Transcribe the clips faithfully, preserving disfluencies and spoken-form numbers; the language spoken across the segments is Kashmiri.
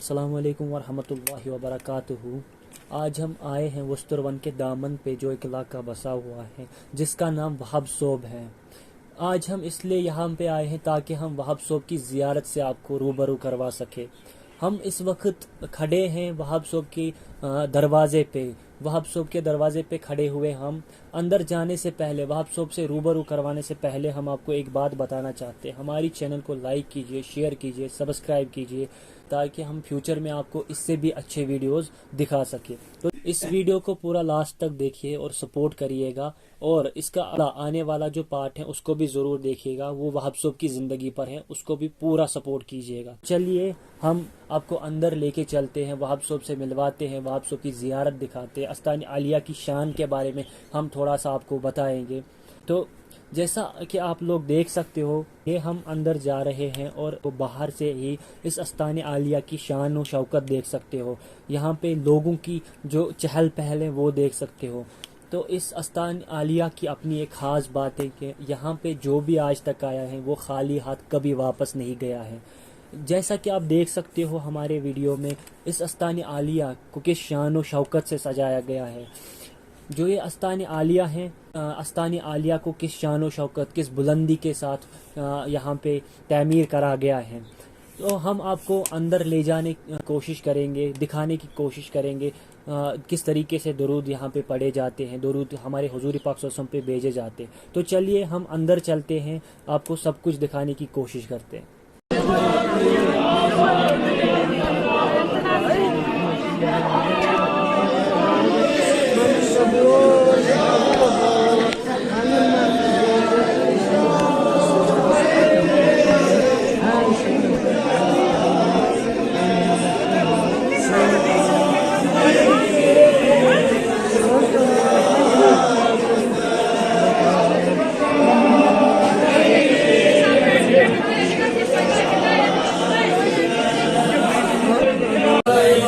السلام علیکم ورحمۃ اللہ وبرکاتہ۔ آج ہم آئے ہیں وسترون کے دامن پہ، جو ایک علاقہ بسا ہوا ہے جس کا نام وہاب صوب ہے۔ آج ہم اس لیے یہاں پہ آئے ہیں تاکہ ہم وہاب صوب کی زیارت سے آپ کو روبرو کروا سکے۔ ہم اس وقت کھڑے ہیں وہاب صوب کی، آ، دروازے پہ۔ وہاب صوب کے دروازے پہ کھڑے ہوئے ہم۔ اندر جانے سے پہلے، وہاب صوب سے روبرو کروانے سے پہلے، ہم آپ کو ایک بات بتانا چاہتے ہیں۔ ہماری چینل کو لائک کیجیے، شیئر کیجیے، سبسکرائب کیجیے، تاکہ ہم فیوچر میں آپ کو اس سے بھی اچھے ویڈیوز دکھا سکیں۔ تو اس ویڈیو کو پورا لاسٹ تک دیکھیے اور سپورٹ کریے گا، اور اس کا آنے والا جو پارٹ ہے، اس کو بھی ضرور دیکھیے گا۔ وہ وہاب صوب کی زندگی پر ہے، اس کو بھی پورا سپورٹ کیجیے گا۔ چلیے، ہم آپ کو اندر لے کے چلتے ہیں، وہاب صوب سے ملواتے ہیں، وہاب صوب کی زیارت دکھاتے ہیں، استان عالیہ کی شان کے بارے میں ہم تھوڑا سا آپ کو بتائیں گے۔ تو جیسا کہ آپ لوگ دیکھ سکتے ہو، یہ ہم اندر جا رہے ہیں اور باہر سے ہی اس استان عالیہ کی شان و شوکت دیکھ سکتے ہو۔ یہاں پہ لوگوں کی جو چہل پہل ہے، وہ دیکھ سکتے ہو۔ تو اس استان عالیہ کی اپنی ایک خاص بات ہے کہ یہاں پہ جو بھی آج تک آیا ہے، وہ خالی ہاتھ کبھی واپس نہیں گیا ہے۔ جیسا کہ آپ دیکھ سکتے ہو ہمارے ویڈیو میں، اس استان عالیہ کو کس شان و شوکت سے سجایا گیا ہے۔ جو یہ استان عالیہ ہے، آ، استان عالیہ کو کس شان و شوکت، کس بلندی کے ساتھ، آ، یہاں پہ تعمیر کرا گیا ہے۔ تو ہم آپ کو اندر لے جانے کی کوشش کریں گے، دکھانے کی کوشش کریں گے، آ، کس طریقے سے درود یہاں پہ پڑھے جاتے ہیں، درود ہمارے حضور پاک صلی اللہ علیہ وسلم پہ بھیجے جاتے ہیں۔ تو چلیے، ہم اندر چلتے ہیں، آپ کو سب کچھ دکھانے کی کوشش کرتے ہیں۔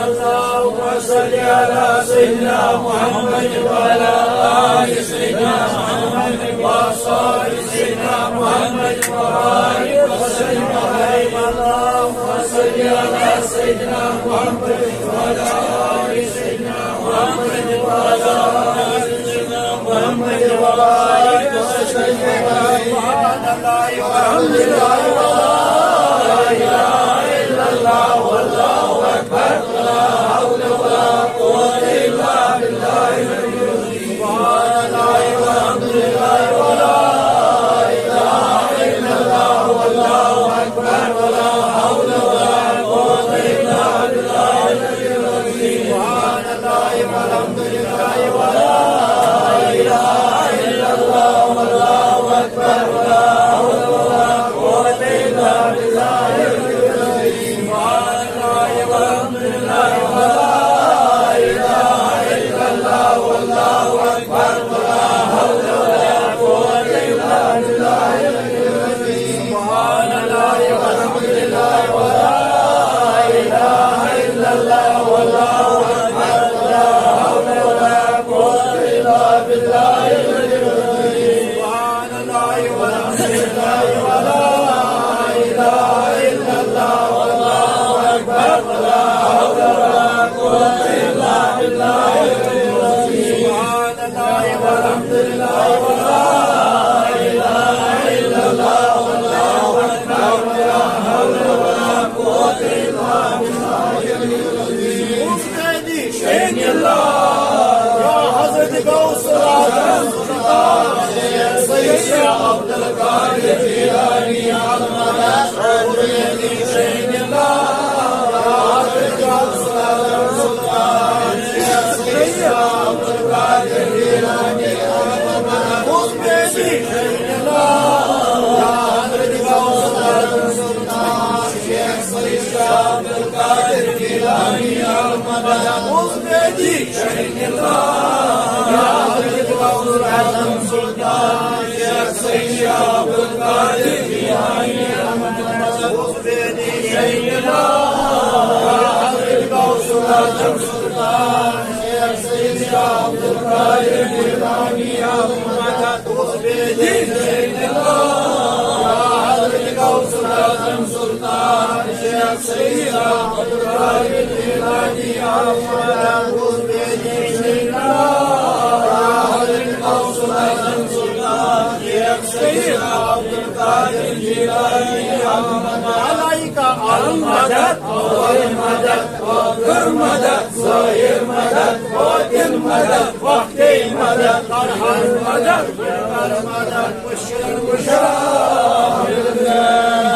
اللهم صل على سيدنا محمد وعلى آل سيدنا محمد وأصحاب سيدنا محمد وبارك وسلم عليه. اللهم صل على سيدنا محمد وعلى آل سيدنا محمد وعلى آل سيدنا محمد وبارك وسلم عليه. سبحان الله والحمد لله ولا إله إلا الله والله أكبر. سید عبد القادر جیلانی، عليك المدد، أول مدد، آخر مدد، ظاهر مدد، باطن مدد، وقتی مدد، قرآن مدد، مدد، مدد، مشکل کشا۔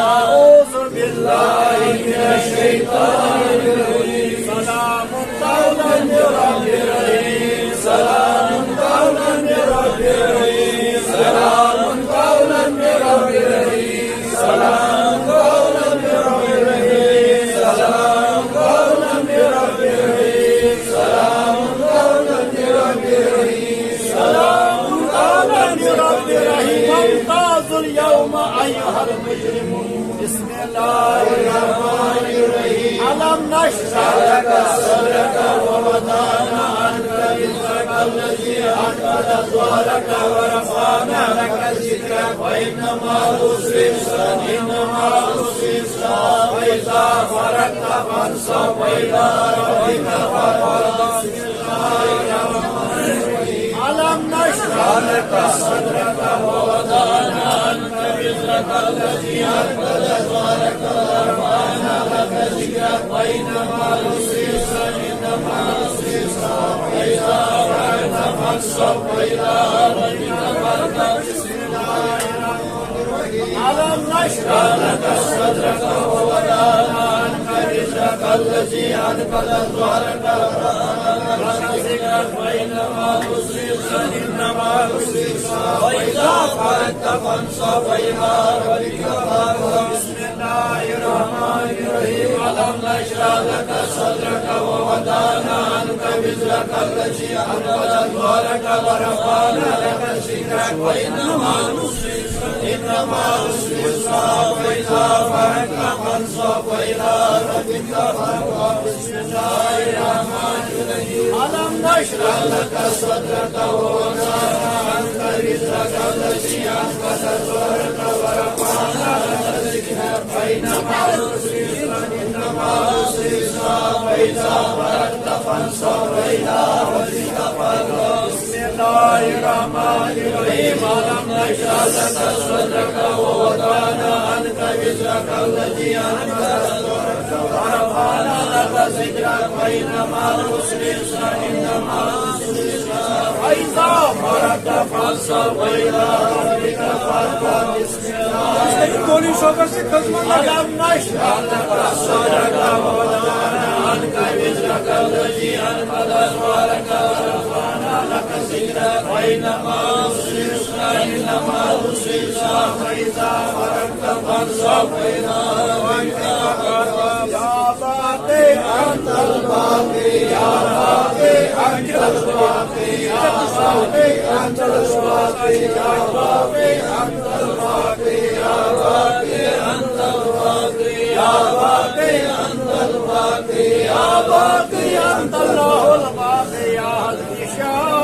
أعوذ بالله من الشيطان الرجيم. سلام قولا من رب رحيم. سلام قولا من رب رحيم. سلام قولا من رب رحيم. سلام قولا من رب رحيم. سلام قولا من رب رحيم. سلام قولا من رب رحيم. سلام قولا من رب رحيم. وامتازوا اليوم أيها المجرمون. بسم الله الرحمن الرحيم. ألم نشرح لك صدرك ووضعنا عنك وزرك الذي أنقض ظهرك ورفعنا لك ذكرك فإن مع العسر يسرا إن مع العسر يسرا فإذا فرغت فانصب وإلى ربك فارغب. ألم نشرح لك صدرك ووضعنا عنك وزرك الذي أنقض ظهرك ورفعنا لك ذكرك فإن مع العسر يسرا إن مع العسر يسرا فإذا فرغت فانصب وإلى ربك فارغب. بسم الله الرحمن الرحيم. ألم نشرح لك صدرك ووضعنا عنك وزرك الذي أنقض ظهرك ورفعنا لك ذكرك فإن مع العسر يسرا إن مع العسر يسرا فإذا فرغت فانصب وإلى ربك فارغب. بسم الله الرحمن الرحيم. ألم نشرح لك صدرك ووضعنا عنك وزرك الذي أنقض ظهرك ورفعنا لك ذكرك فإن مع العسر يسرا إن مع العسر يسرا فإذا فرغت فانصب وإلى ربك فارغب. بسم الله الرحمن الرحيم. ألم نشرح لك صدرك ووضعنا عنك وزرك الذي أنقض ظهرك ورفعنا لك ذكرك فإن مع العسر يسرا إن مع العسر يسرا فإذا فرغت فانصب وإلى ربك فارغب. بسم الله الرحمن الرحيم. ألم نشرح لك صدرك ووضعنا عنك وزرك الذي أنقض ظهرك ورفعنا لك ذكرك فإن مع العسر يسرا إن مع العسر يسرا فإذا فرغت فانصب وإلى ربك فارغب. بسم الله الرحمن الرحيم. ألم نشرح لك صدرك ووضعنا عنك وزرك الذي أنقض ظهرك ورفعنا لك ذكرك فإن مع العسر يسرا إن مع العسر يسرا فإذا فرغت فانصب وإلى ربك فارغب. يا باقي أنت الباقي، يا باقي أنت الباقي، يا باقي أنت الباقي، يا باقي أنت الباقي، يا باقي أنت الباقي، يا باقي أنت الباقي، يا باقي أنت الله الباقي، يا ذا الشان.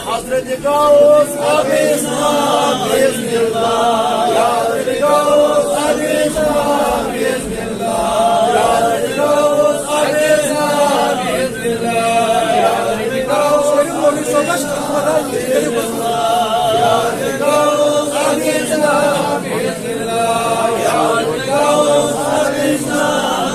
حضرت غوث أغثنا بإذن الله. يا حضرت غوث أغثنا بإذن الله. يا حضرت غوث أغثنا بإذن الله. يا حضرت غوث أغثنا بإذن الله. يا حضرت غوث أغثنا بإذن الله. يا حضرت غوث أغثنا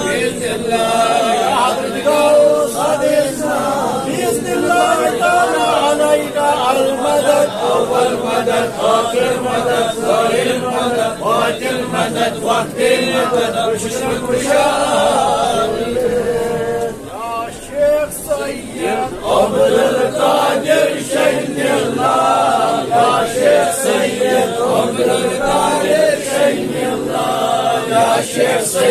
بإذن الله. يا حضرت غوث أغثنا بإذن الله تعالى عليك المدد، أول مدد، آخر مدد، ظاهر مدد، باطن مدد، وقتی مدد، مشکل کشا۔ يا شيخ سيد عبد القادر شيخ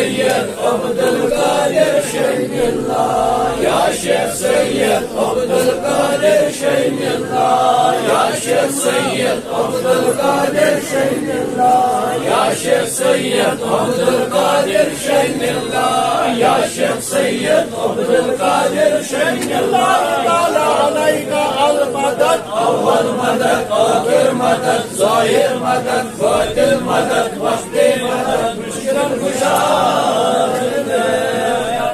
سید عبدالقادر شمِ اللہ، یا شیخ سید عبدالقادر شمِ اللہ، یا شیخ سید عبدالقادر شمِ اللہ، یا شیخ سید عبدالقادر شمِ اللہ، یا شیخ سید عبدالقادر شمِ اللہ۔ تعالیٰ علیک المدد، اول مدد، آخر مدد، ظاہر مدد، باطن مدد، وقت مدد، مشکلن کشا۔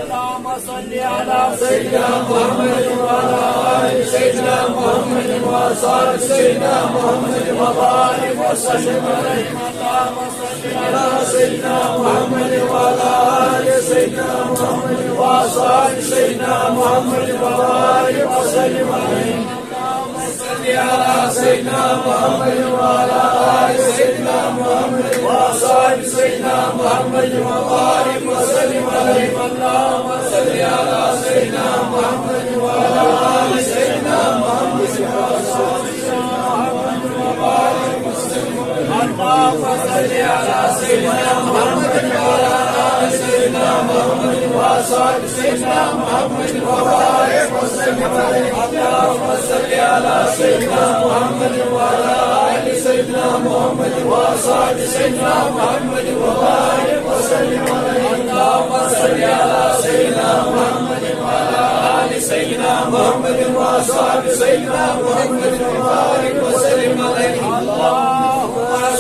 اللهم صل على سيدنا محمد وعلى آل سيدنا محمد وأصحاب سيدنا محمد وبارك وسلم عليهم. اللهم صل على سيدنا محمد وعلى آل سيدنا محمد وأصحاب سيدنا محمد وبارك وسلم عليهم. اللهم صل على سيدنا محمد وعلى آل سيدنا محمد وأصحاب سيدنا محمد وبارك وسلم عليهم. اللهم صل على سيدنا محمد وعلى آل سيدنا محمد وأصحاب سيدنا محمد وبارك وسلم عليهم. اللهم صل على سيدنا محمد وعلى آل سيدنا محمد وأصحاب سيدنا محمد وبارك وسلم عليه. اللهم صل على سيدنا محمد وعلى آل سيدنا محمد وأصحاب سيدنا محمد وبارك وسلم عليه. اللهم صل على سيدنا محمد وعلى آل سيدنا محمد وأصحاب سيدنا محمد وبارك وسلم عليه. اللهم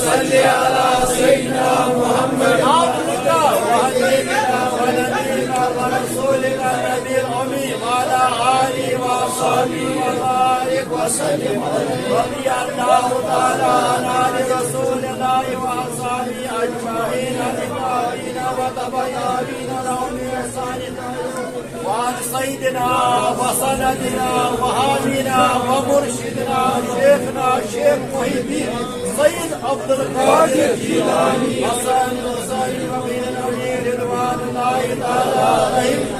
صل على سيدنا محمد عبدك وحبيبك ونبيك ورسولك النبي الأمي وعلى آله وأصحابه وبارك وسلم. رضي الله تعالى عن آل رسول الله وأصحابه أجمعين، التابعين وتبع التابعين لهم بإحسان إلى يوم الدين. وعن سيدنا وسندنا وحامينا ومرشدنا شيخنا شيخ محي الدين سيد عبد القادر جيلاني حسن حسين رضوان الله تعالى عليهم.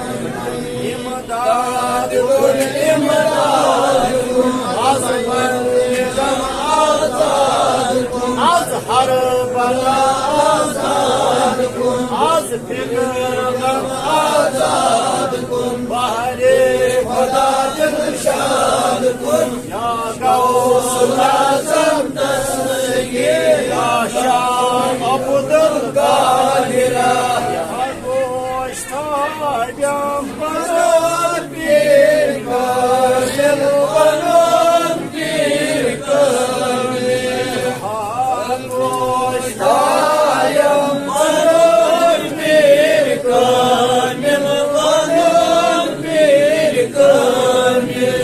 امداد کن، امداد کن، از بندگان آزاد کن، از ہر بلا آزاد کن، از فکر غم آزاد کن، بہر خدا دلشاد کن، یا غوث الاعظم دستگیر، یا شاہ عبدالقادر، یا گوش تابم پنن پیر کامل، پنن پیر کامل. ہر گوش تابم پنن پیر کامل، پنن پیر کامل.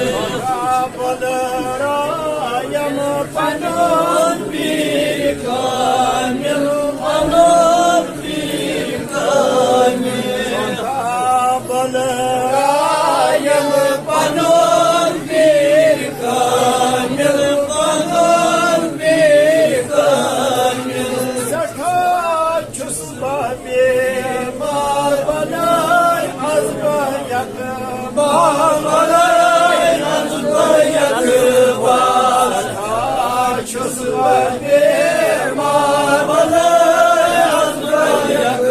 بلرایم پنن پیر کامل، پنن پیر کامل. بلرایم پنن پیر کامل، پنن پیر کامل. سٮ۪ٹھاہ چھُس بہٕ بیمار بناے از بہٕ یک بہار بناے از بہٕ یک بہار. چھُس بہٕ بیمار بناے از بہٕ یک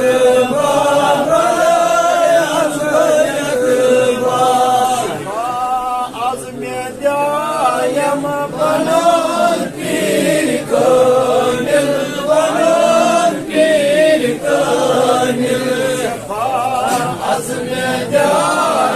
بہار بناے از بہٕ یک بہار. از مےٚ دِیایم پنُن پیر کامل، پنُن پیر کامل. شفا از مےٚ دِیایم